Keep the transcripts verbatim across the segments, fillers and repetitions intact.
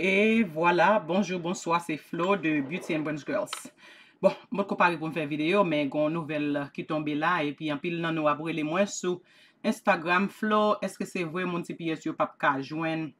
E vwala, bonjou, bonswa, se Flo de Beauty and Brunch Girls. Bon, m potko pare pou m fè videyo, men gen yon nouvèl ki tonbe la, epi anpil nan nou ap rele mwen sou Instagram, Flo, èske se vre moun T P S yo p ap ka jwenn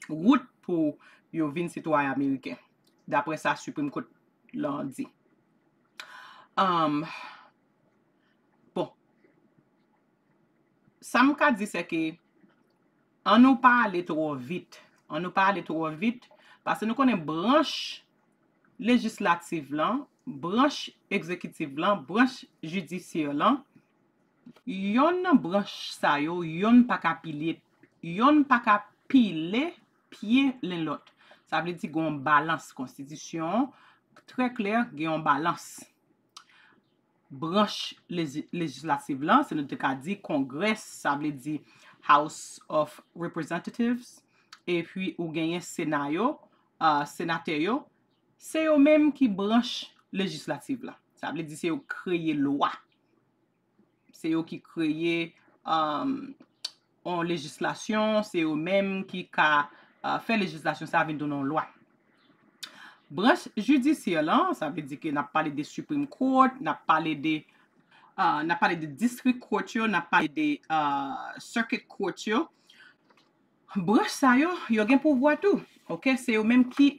wout pou yo vin sitwayen ameriken? Daprè sa Supreme Court lan di. Um, bon, sa m ka di, se ke ann nou pa ale twò vit. Ann nou pa ale twò vit, paske nou konnen branch lejislatif lan, branch egzekitif lan, branch jidisyè lan, yonn nan branch sa yo, yonn pa ka pile, yonn pa ka pile pye len lòt. Sa vle di gen yon balans. Konstitisyon an trè klè, gen yon balans. Branch lezi- lejislatif lan, se nou te ka di Congress, sa vle di House of Representatives, epi ou genyen Sena yo, uh, senatè yo, se yo menm ki branch lejislatif la. Sa vle di se yo kreye lwa. Se yo ki kreye um, yon lejislasyon, se yo menm ki ka uh, fè lejislasyon sa vin tounen yon lwa. Branch jidisyè lan, sa vle di ke n ap pale de Supreme Court, n ap pale de uh, n ap pale de District Court yo, n ap pale de uh, Circuit Court yo. Branch sa yo, yo gen pouvwa tou. Oke, se yo menm ki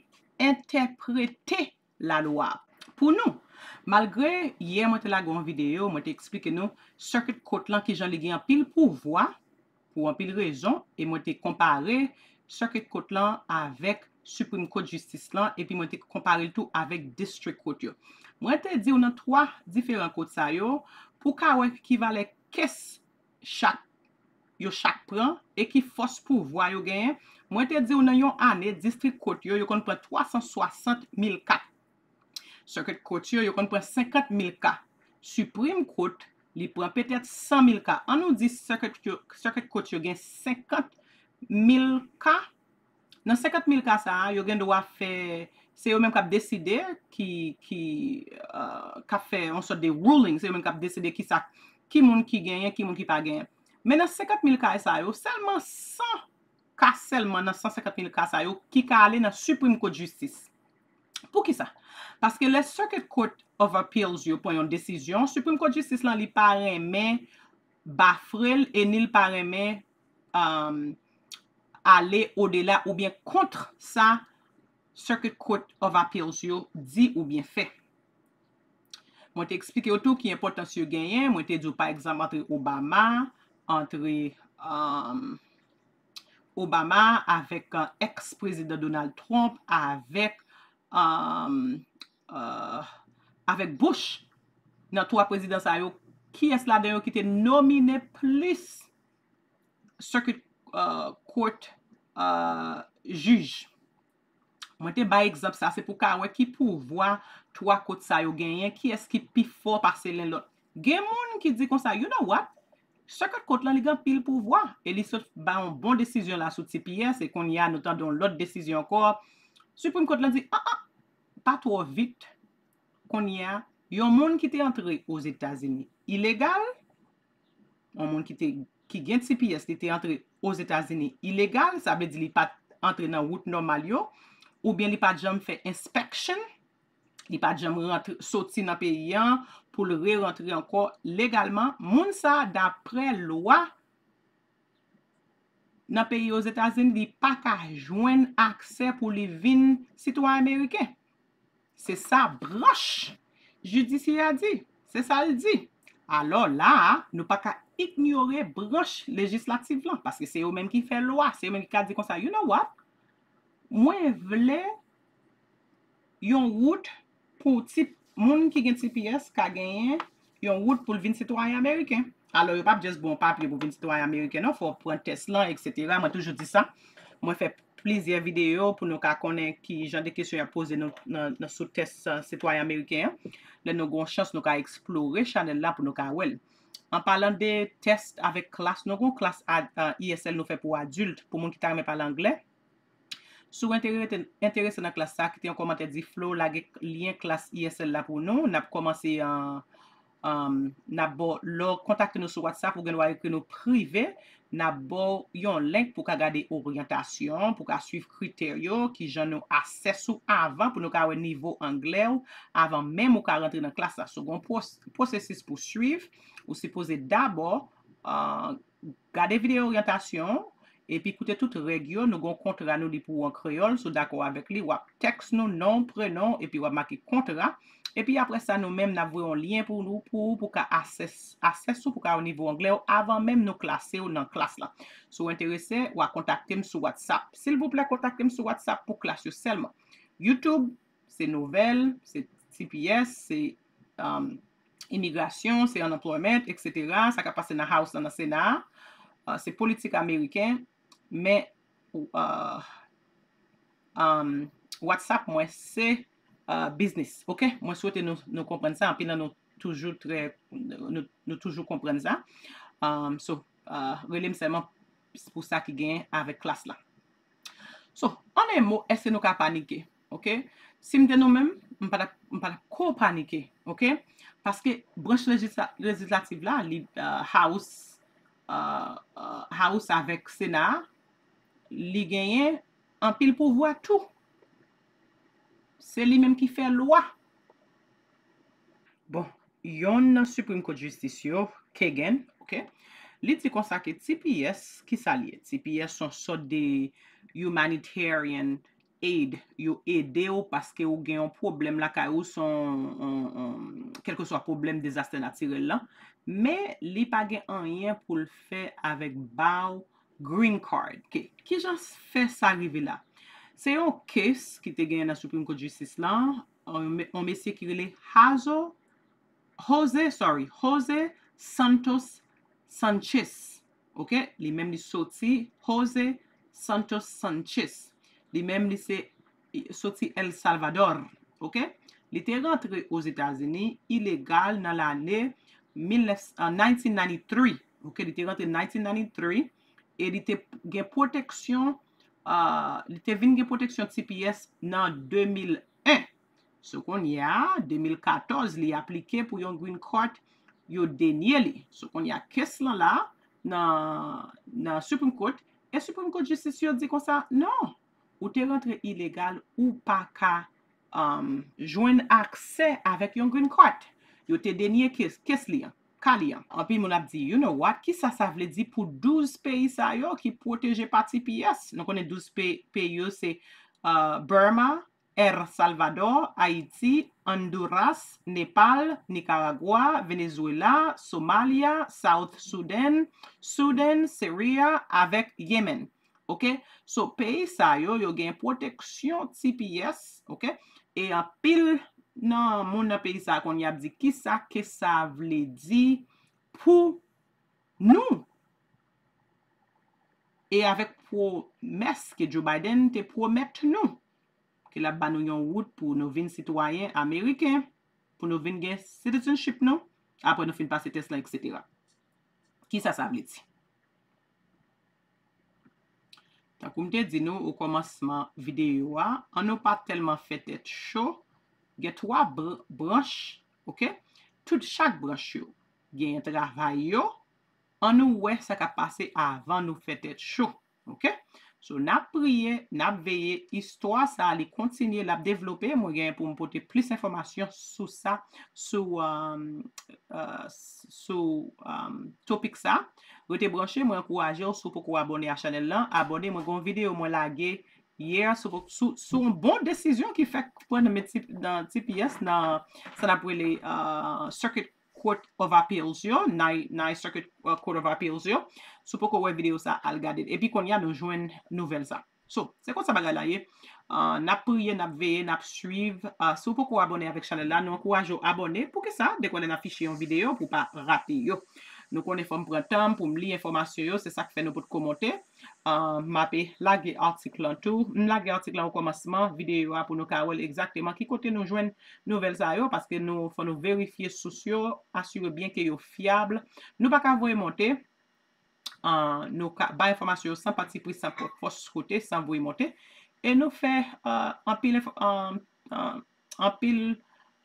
entèprete lalwa pou nou. Malgre yè mwen te lage yon videyo, mwen te eksplike nou Circuit Court lan kijan li gen anpil pouvwa pou anpil rezon, e mwen te konpare Circuit Court lan avèk Supreme Court Jistis lan, epi mwen te konpare l tou avèk District Court yo. Mwen te di w nan twa diferan kot sa yo, pou ka wè ki valè kes chak yo chak pran e ki fòs pouvwa yo genyen. Mwen te di w nan yon ane, District Court yo, yo konn pran twa san swasant mil ka. Circuit Court yo, yo konn pran senkant mil ka. Supreme Court, li pran petèt san mil ka. Ann nou di Circuit, yo, Circuit Court yo gen senkant mil ka. Nan senkant mil ka sa a, yo gen dwa fè, se yo menm k ap deside ki, ki, uh, k ap fè yon sòt de ruling, se yo menm k ap deside ki sa, ki moun ki genyen, ki moun ki pa genyen. Men nan senkant mil ka sa yo, sèlman san ka sèlman nan san senkant mil ka sa yo ki ka ale nan Supreme Court Jistis. Poukisa? Paske lè Circuit Court of Appeals yo pran yon desizyon, Supreme Court Jistis lan li pa renmen bafre l e ni l pa renmen um, ale odela oubyen kont sa Circuit Court of Appeals yo di oubyen fè. Mwen te eksplike w tou ki enpòtans yo genyen. Mwen te di w, pa egzanp, antre Obama, antre um, Obama avèk uh, ex-prezidan Donald Trump, avèk um, uh, avèk Bush, nan twa prezidan sa yo, kiyès ladan yo ki te nomine plis Circuit uh, Court uh, jij? Mwen te bay egzanp sa, se pou ka wè ki pouvwa twa kot sa yo genyen, kiyès ki pi fò pase len lòt. Gen moun ki di konsa, you know what? Circuit Court lan li gen anpil pouvwa e li sot bay yon bon desizyon la sou T P S e kounye a nou tande yon lòt desizyon ankò. Supreme Court lan di, ah, ah, pa twò vit. Kounye a, yon moun ki te antre Ozetazini ilegal, yon moun ki te ki gen T P S, li te antre Ozetazini ilegal, sa vle di li pa t antre nan wout nòmal yo, oubyen li pa t janm fè inspection, li pa t janm rantre, soti nan peyi an pou l re-rantre ankò legalman. Moun sa, daprè lwa nan peyi Ozetazini, li pa ka jwenn aksè pou li vin sitwayen ameriken. Se sa branch jidisyè a di. Se sa l di. Alò la a, nou pa ka inyore branch lejislatif lan, paske se yo menm ki fè lwa, se yo menm ki ka di konsa, you know what? Mwen vle yon wout pou ti moun ki gen T P S ka genyen yon wout pou l vin sitwayen ameriken. Alò, yo p ap just ba w papye pou vin sitwayen ameriken, non, fò w pran tès lan, etsetera. Mwen toujou di sa. Mwen fè plizyè videyo pou nou ka konnen ki jan de kesyon y ap poze nou nan, nan sou tès uh, sitwayen ameriken an. Lè nou gen yon chans, nou ka eksplore chanèl la pou nou ka wè l. An palan de tès avèk klas, nou gen yon klas uh, E S L nou fè pou adilt, pou moun ki ta renmen pale anglè. Si w enterese nan klas sa, kite yon kòmantè, di Flo lage lyen klas E S L la pou nou. N ap kòmanse an Um, n ap ba w, lè w kontakte nou sou WhatsApp, ou gen dwa ekri nou prive, n ap ba w yon link pou w ka gade oryantasyon, pou w ka swiv kritè yo, kijan nou assess ou avan, pou nou ka wè nivo anglè w, avan menm ou ka rantre nan klas la. So, gen yon pwos-, pwosesis pou swiv, ou sipoze dabò, uh, gade videyo oryantasyon, epi koute tout règ yo, nou gen yon kontra nou li pou ou an kreyòl, si w dakò avèk li, w ap tèks nou non, prenon, epi w ap make kontra. Epi apre sa, nou menm, n ap voye yon lyen pou nou, pou ou, pou ka assess, assess ou, pou ka wè nivo anglè w, avan menm nou klase w nan klas la. Si w enterese, w a kontakte m sou WhatsApp. Silvouplè, kontakte m sou WhatsApp pou klas yo sèlman. YouTube, se nouvèl, se T P S, se, um, imigrasyon, se unemployment, et cetera. Sa k ap pase nan House la, nan Sena a, uh, se politik ameriken, men, uh, um, WhatsApp mwen se, uh, business, ok? Mwen swete nou, nou konprann sa, anpil nan nou toujou trè, nou, nou toujou konprann sa. Um, so, uh, rele m sèlman pou sa ki gen avèk klas la. So, an en mo, èske nou ka panike? Ok? Si m te nou menm, m pa t ap, m pa t ap ko panike, ok? Paske branch lejisla-, lejislatif la, li, uh, House, uh, uh, House avèk Sena, li genyen anpil pouvwa tou. Se li menm ki fè lwa. Bon, yonn nan Supreme Court Justice yo, Kagan, ok, li di konsa ke T P S, ki sa l ye? T P S se yon sòt de humanitarian aid, yo ede w paske ou gen yon pwoblèm lakay ou, se yon, yon, yon, kèlkeswa pwoblèm dezastè natirèl lan, men li pa gen anyen pou l fè avèk ba w green card. Ok, kijan fè sa rive la? Se yon case ki te genyen nan Supreme Court Justice lan, yon me-, yon mesye ki rele Hazo, Jose, sorry, Jose Santos Sanchez. Ok, li menm li soti Jose Santos Sanchez. Li menm li se, soti El Salvador. Ok, li te rantre Ozetazini ilegal nan lane mil nèf, uh, nineteen ninety-three. Ok, li te rantre nineteen ninety-three e li te gen pwoteksyon, uh, li te vin gen pwoteksyon T P S nan de mil en. So, kounye a, de mil katòz, li aplike pou yon green card, yo denye li. So, kounye a, case lan la, nan, nan Supreme Court, e Supreme Court Justice yo di konsa, non, ou te rantre ilegal, ou pa ka, um, jwenn aksè avèk yon green card. Yo te denye case, case li an, ka li an. Anpil moun ap di, you know what, kisa sa vle di pou douz peyi sa yo ki pwoteje pa T P S? Nou konnen douz pe-, peyi yo se, uh, Burma, El Salvador, Ayiti, Honduras, Nepal, Nikaragwa, Venezuela, Somalia, South Sudan, Sudan, Syria, avèk Yemen. Ok? So, peyi sa yo, yo gen pwoteksyon T P S, ok? E anpil nan moun nan peyi sa kounye a ap di, kisa ke sa vle di pou nou? E avèk pwomès ke Joe Biden te pwomèt nou, ke l ap ba nou yon wout pou nou vin sitwayen ameriken, pou nou vin gen citizenship nou, apre nou fin pase tès lan, et cetera. Kisa sa vle di? Tankou m te di nou o kòmansman videyo a, an nou pa tèlman fè tèt cho, gen twa br-, branch, ok? Tout, chak branch yo genyen travay yo, an nou wè sa k ap pase avan nou fè tèt cho. Ok? So, n ap priye, n ap veye, istwa sa a, li kontinye, l ap devlope. Mwen gen pou m pote plis enfòmasyon sou sa, sou, um, uh, sou, um, topik sa. Rete branche, mwen ankouraje w, si w poko abòne a chanèl lan, abòne. Mwen gen yon videyo mwen lage yè sou, sou, sou yon bon desizyon ki fèk pran nan, nan T P S, nan sa n ap rele, uh, Circuit Court of Appeals yo, Ninth, Ninth Circuit, uh, Court of Appeals yo. Si w poko wè videyo sa, al gade l. Epi kounye a, nou jwenn nouvèl sa. So, se konsa bagay la ye. Uh, n ap priye, n ap veye, n ap swiv. Uh, si w poko abòne avèk chanèl la, nou ankouraje w abòne. Poukisa? Dekwè lè n afiche yon videyo pou w pa rate yo. Nou konnen fò m pran tan m pou m li enfòmasyon yo, se sa k fè nou potko monte. Uh, m ape lage atik lan tou. M lage atik lan o kòmansman videyo a pou nou ka wè l egzakteman ki kote nou jwenn nouvèl sa yo, paske nou, fò nou verifye sous yo, asire byen ke yo fyab. Nou pa ka voye monte, uh, nou ka bay enfòmasyon yo san patipri, san pran fòs kote, san voye monte. E nou fè, uh, anpil enfò-, uh, uh, anpil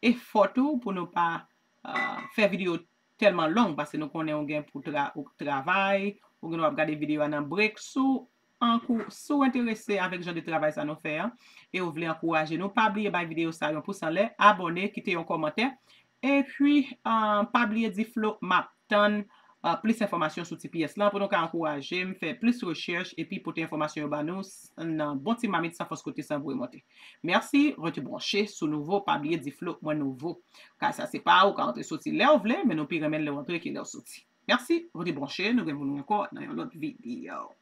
efò tou pou nou pa uh, fè videyo tèlman long, paske nou konnen ou gen pou tra, ou travay, ou gen w ap gade videyo a nan break. Si w ankou, si w enterese avèk jan de travay sa nou fè an, e ou vle ankouraje nou, pa bliye bay videyo sa yon pous anlè, abòne, kite yon kòmantè, epi uh, pa bliye di Flo m ap tann uh, plis enfòmasyon sou T P S lan pou nou ka ankouraje m fè plis rechèch epi pote enfòmasyon yo ba nou nan bon ti mamit san fòs kote san voye monte. Mèsi, rete branche sou Nouvo, pa bliye di Flo mwen nouvo. Kay sa se pa ou ka antre soti lè w vle, men nou pi renmen lè w antre ke lè w soti. Mèsi, rete branche, nou gen pou nou ankò nan yon lòt videyo.